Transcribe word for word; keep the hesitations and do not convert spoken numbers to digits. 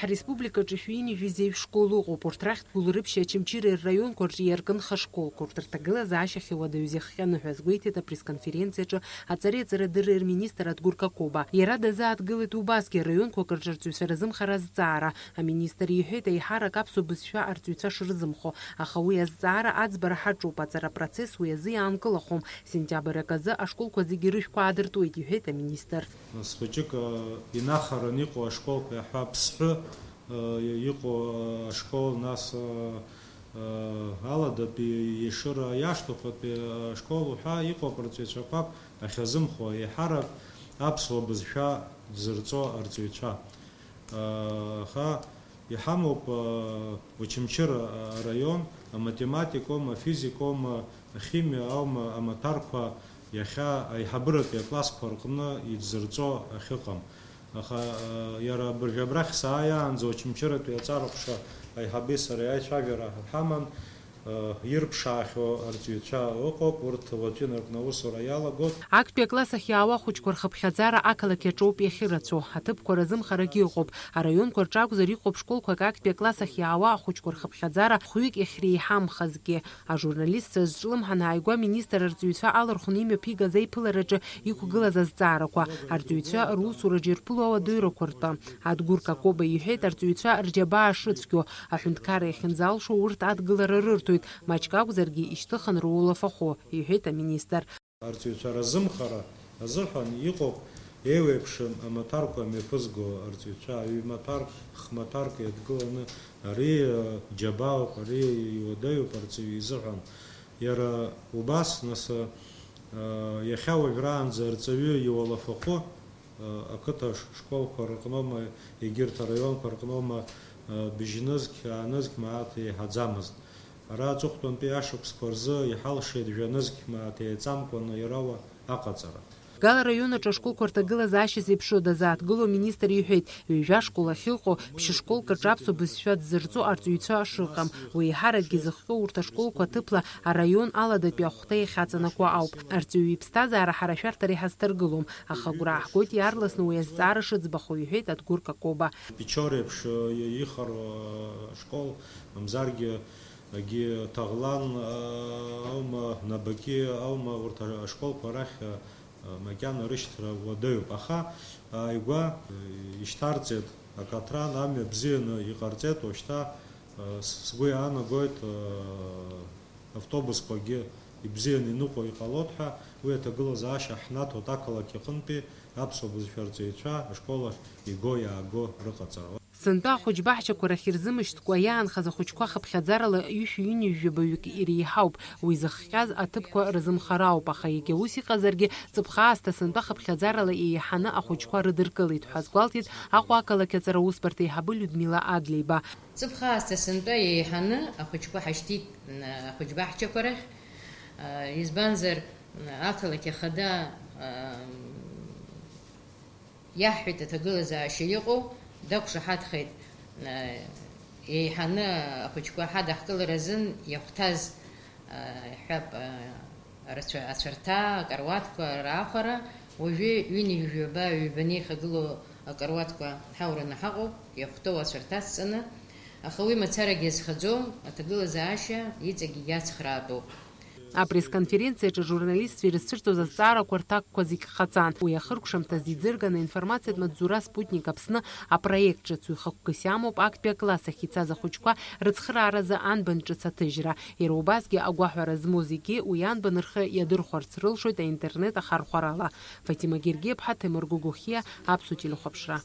Ҳреспубликаҿы шәи ҩынҩажәи зеижә школ ыҟоуп, урҭ рахьтә Гәылрыԥшьи Ачымчыреи рраионқәа рҿы иаркын хашколқәа, урҭ рҭагылазаашьа ахьуадаҩыз иахҟьаны ҳәа азгәеиҭеит апресс-конференциаҿы аҵареи аҵарадырреи рминистр Адгәыр Какоба. Иара дазааҭгылеит убасгьы араионқәак рҿы арҵаҩцәа рзымхара азҵаара. Аминистр иҳәеит, еиҳарак аԥсуа бызшәа арҵаҩцәа шырзымхо, аха уи азҵаара аӡбара ҳаҿуп, аҵара апроцесс уи азы иаанкылахом. Сентиабр аказы ашколқәа зегьы рышәқәа аадыртуеит, иҳәеит аминистр. Нас хәыҷык, э, инахаран иҟоу ашколқәа иаҳҳәап, Сҳәы, э, иҟоу, э, ашкол, нас, э, э, Аладатәи, Ешыра, Иашҭахәатәи, э, ашкол уҳәа иҟоуп арҵаҩцәақәак ахьазымхо, еиҳарак аԥсуа бызшәа дзырҵо арҵаҩцәа. Э, аха иҳамоуп, э, Очамчыра араион, аматематикоума, афизикоума, ахимиа аума амаҭәарқәа иахьа аиҳабыратәи аклассқәа рҟны иӡырҵо ахьыҟам. Аха, э, иара абыржә абрахь сааиаанӡа Очамчыратәи аҵара ҟәша аиҳаби сареи аицәажәара ҳаман, э, ирԥшаахьоу арҵаҩцәа ыҟоуп, урҭ уаҵәы инаркны аусура иалагоит. Актәи акласс ахь иаауа ахәыҷқәа рхыԥхьаӡара ақалақь аҿоуп иахьырацәоу, аҭыԥқәа рзымхарагьы ыҟоуп. Араионқәа рҿы акәзар, иҟоуп школқәак актәи акласс ахь иаауа ахәыҷқәа рхыԥхьаӡара хәҩык иахьреиҳамхазгьы. Ажурналистцәа зҿлымҳан ааигәа аминистр арҵаҩцәа алархәны имҩаԥигаз аиԥылараҿы иқәгылаз азҵаарақәа, арҵаҩцәа русураҿы ирԥыло ауадаҩрақәа ртәы. Адгәыр Какоба иҳәеит, арҵаҩцәа рџьабаа шрыцәгьоу, аҳәынҭқарра иахьынӡалшо урҭ адгылара рырҭоит, маҷк акәзаргьы ишьҭыхын рулафахәы, иҳәеит аминистр. Арҵаҩцәа разымхара азыҳәан иҟоуп еиуеиԥшым амаҭәарқәа мҩаԥызго арҵаҩцәа, ҩ-маҭәарк, х-маҭәарк еидгыланы, ари, э, џьабаауп, ари иуадаҩуп арҵаҩы изыҳәан. Иара убас, нас, э, иахьа уажәраанӡа арҵаҩы иуалафахәы, э, ақыҭа ш-, школқәа рыҟноума, егьырҭ араионқәа рыҟноума, э, быжьнызқь, аанызқь мааҭ еиҳаӡамызт. Ара аҵыхәтәантәи ашықәсқәа рзы иҳалшеит жәанызқь мааҭ еиҵамкәаны ирауа аҟаҵара. Гал араион аҿы ашколқәа рҭагылазаашьа зеиԥшроу дазааҭгыло аминистр иҳәеит, ҩажәа школ ахьыҟоу, ԥшьышколк аҿы аԥсуа бызшәа дзырҵо арҵаҩцәа шыҟам. Уи еиҳаракгьы зыхҟьо урҭ ашколқәа аҭыԥла араион аладатәи ахәҭа иахьаҵанакуа ауп. Арҵаҩы иԥсҭазаара ҳара шәарҭара иҳазҭаргылом, аха агәра ааҳгоит иаарласны уи азҵаара шыӡбахо, иҳәеит Адгәыр Какоба. Печор еиԥш, э, ихароу, э, школ, мамзаргьы, егьи Ҭаӷлан, э, аума, Набаки аума, урҭ ашколқәа рахь, э, макьана рышьҭра уадаҩуп. Аха ааигәа, э, ишьҭарҵеит акаҭран, амҩа бзианы иҟарҵеит, уажәшьҭа, э, с-, сгәы иаанагоит, э, автобусқәагьы ибзианы иныҟәо иҟалоит ҳәа, уи аҭагылазаашьа ҳнаҭоит ақалақь аҟынтәи аԥсуа бызшәа арҵаҩцәа ашкол ахь иго-иааго рыҟаҵара. Сынтәа ахәыҷбаҳчақәа рахь ирзымышьҭкәа иаанхаз ахәыҷқәа хыԥхьаӡарала ҩышәи ҩынҩажәи жәабаҩык иреиҳауп. Уи зыхҟьаз аҭыԥқәа рзымхара ауп, аха егьа ус иҟазаргьы, ҵыԥх аасҭа сынтәа хыԥхьаӡарала еиҳаны ахәыҷқәа рыдыркылеит ҳәа азгәалҭеит Аҟәа ақалақь аҵара усбарҭа аиҳабы Людмила Адлеиба. Ҵыԥх аасҭа сынтәа еиҳаны ахәыҷқәа ҳашьҭит, н-, ахәыҷбаҳчақәа рахь, а, избанзар, н-, ақалақь ахада, а, иаҳҳәеит аҭагылазаашьа иҟоу, дақәшаҳаҭхеит, а, еиҳаны ахәыҷқәа ҳадаҳкылара азын иахәҭаз, а, ҳәап, а, рацәа-, ацәарҭа, акаруаҭқәа раахәара, уажәы ҩынҩажәи жәаба ҩба неихагылоу акаруаҭқәа ҳаураны ҳаҟоуп, иахәҭоу ацәарҭа ацҵаны, аха уи мацарагьы иазхаӡом, аҭагылазаашьа иҵегь иацхраатәуп. Апресс-конференциаҿы ажурналистцәа ирызцәырҵуаз азҵаарақәа рҭакқәа зегь ҟаҵан. Уи ахыркәшамҭаз иӡырганы аинформациатә маҵзура Спутник Аԥсны апроект ҿыц уи хықәкыс иамоуп актәи акласс ахь ицаз ахәыҷқәа рыцхрааразы анбан ҿыц аҭыжьра. Иара убасгьы агәаҳәара змоу зегьы уи анбан рхы иадырхәарц рылшоит аинтернет ахархәарала. Фатима Гергиаԥҳа, Ҭемыр Гогохиа, Аԥсуа телехәаԥшра.